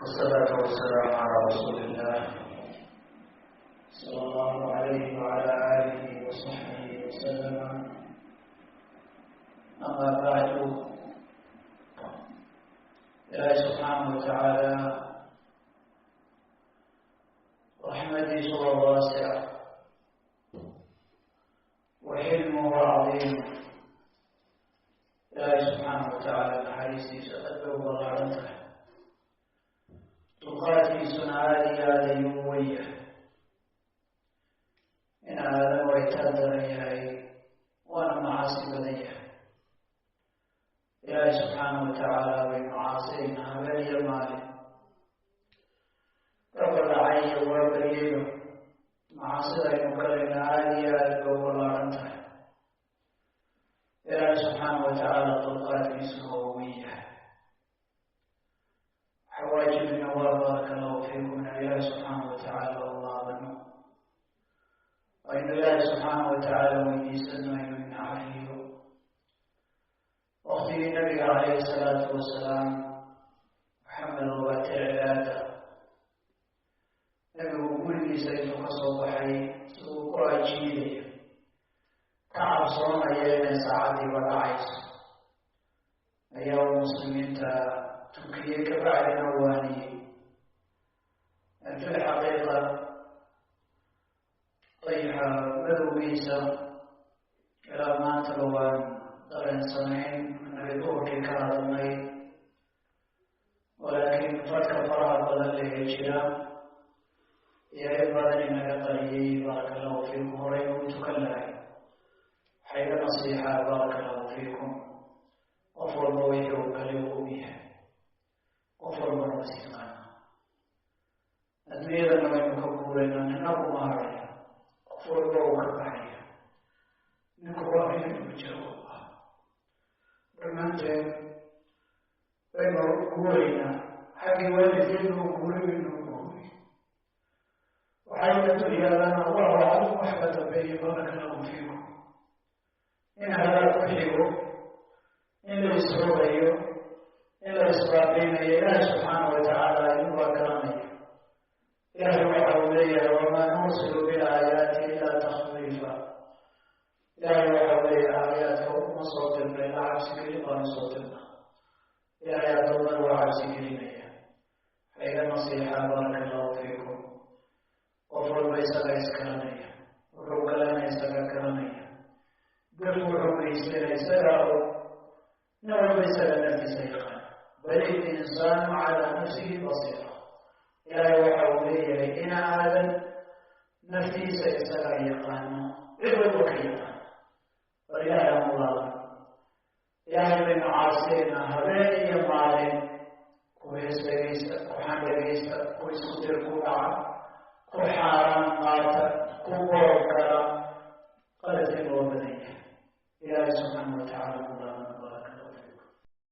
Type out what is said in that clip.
والصلاة والسلام على رسول الله صلى الله عليه وعلى آله وصحبه وسلم. أما بعد، Ilaahay subxaanahu watacaala raxmadiisu waa waasica wa xilmuhu cadiim. Ilaahay subxaanahu watacaala naxariistiisu aad bay u ballaaran tahay, dulqaadkiisuna aada iyo aada ayuu u weyn yahay. In aadam way taa daran yahay, waana macaasi badan yahay. Ilaahay subxaanahu watacaala baynu caasayna habeen iyo maalin, raba dhacay iyo waa baryayo. Macaasida aynu galayna aada iyo aada bay u ballaaran tahay. Ilaahay subxaanahu watacaala dulqaadkiisuna waa weyn yahay. Waxaa waajibina waa, baaraka allahu fiikum, inaan Ilaahay subxaanahu watacaala u laabano, aynu Ilaahay subxaanahu watacaala weydiisano inuu ina cafiyo. Waktigii Nabiga calayhi salaatu wasalaam waxaa madoobaatay cibaada. Nabigu gurigiisa intuu ka soo baxay, isagoo ku ajiidaya, ka cabsoonaya inay saacaddiiba dhacayso, ayaa uu muslimiinta tukiyey, kabacdina waaniyey. Fi lxaqiiqa, dayaxa madowgiisa ilaa maantaba waan dareensanayn, nabi duhurkii ka hadalnay, walaakiin fadka faraha badan lehe jira iyo in badan inaga qariyey. Baaraka allahu fiikum, horey u tukan lahay. Waxaa iga nasiixaa, baaraka allahu fiikum, qof walba wixii uu galay uu og yahay, qof walbana was yaqaana. Adduunyadana waynu ka guuraynaa, nina kuma haraya, qof walba uu ka baxaya. Ninku waa inuu jiro. Dhammaanteen waynu guuraynaa, xaggii waalidkeenu guuray waynu guuray. Waxayna dul yaalana Allahu aclam wax ka dambeeyay. Baaraka allahu fiikum, in halaag ku xigo, in la isrogayo, in la isbaabaynayo, Ilaahi subxaana watacaala ayuubaa garanaya. Ilaahay waxa uu leeyahay: "Wamaa nursilu bilaayaati ilaa takhwiifa." Ilaahay waxa uu leeyahay: aayaadka uma soo dirna ilaa cabsi gelin baanu soo dirna. Ilaahay addoommada waa cabsi gelinaya. Waxaa iga nasiixaa, baaraka allahu fiikum, qof walba isaga iskaranaya, wuxuu galana isaga garanaya, gaf wuxuu geystana isagaa og. Nin walba isaga naftiisa yaqaan. "Bal ilinsaanu calaa nafsihi basiira." Ilaahay waxa uu leeyahay ina aadan naftiisa isagaa yaqaano, cid walba ka yaqaan. War Ilaahay aan ulaaban. Ilaahay baynu caasiyaynaa habeen iyo maalin. Ku hees dhegaysta, ku xan dhegaysta, ku isku dir ku dhaca, ku xaaraan qaata, ku boob gala, qaladkan waa badan yahay. Ilaahay subxaana watacaala ku laaban.